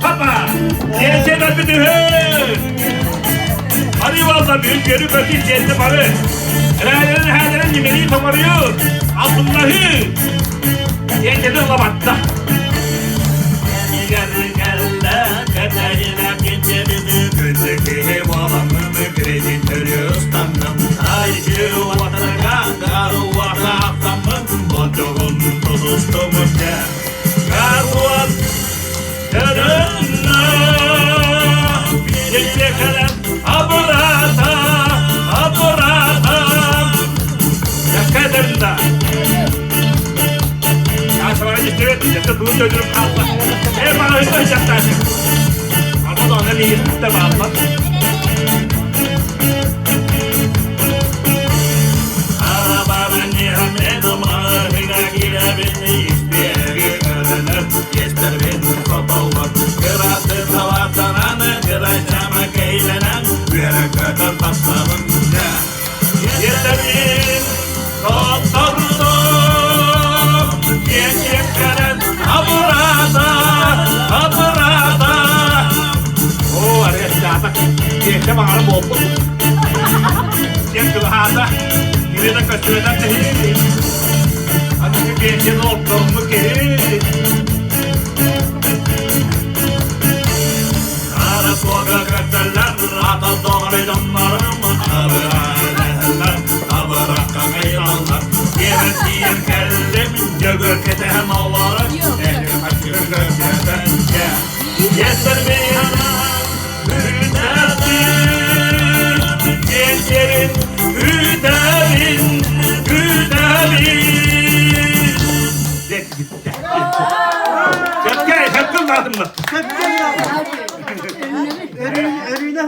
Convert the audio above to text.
Папа! Сиэнсиэн өлбүт үһү! Арыы буолла бүгүн күөлү көтүү сиэнсэ бары. Эрээлэрин эһээлэрин ньимэлии тоҥоруйу, алтыннаһыы. Сиэнсэни ылабатта. Кэмигэр кэллэ, кэтэһинэ кинчэбини күндү киһи буоламмын кредит төлүү ыстанным. Айчы уотарга уотаахтаммын, болдьоҕун тутустум дьэ. Каруан Абырата, абырата, Яккадырда. Yeterim, Doktorluk, Yetişkeren, Aburada, Aburada. Оо, арыастаата. Дьиэккэ баҕара буолбут. Дьиэм чугаһаата. Киһи да көстүбэтэх киһи. Аныгы пенсияны олордоруммут киһи. Аара суолга көттөллөр, ата доҕор дьоннорум абыраалаһаллар, абырахха кайраллар. Дьиэбэр тиийэн кэллим, дьөгүөр кэтэһэн олорор, эһи хаччыга көрсүөтэн дьэ. Дьиэттэрбин күтэбин, дьиэттэрин күтэбин, күтэбин. Дьэ, бүттэ. Сөпкө, сөпкө ыллаатым ба? Өрүүнэ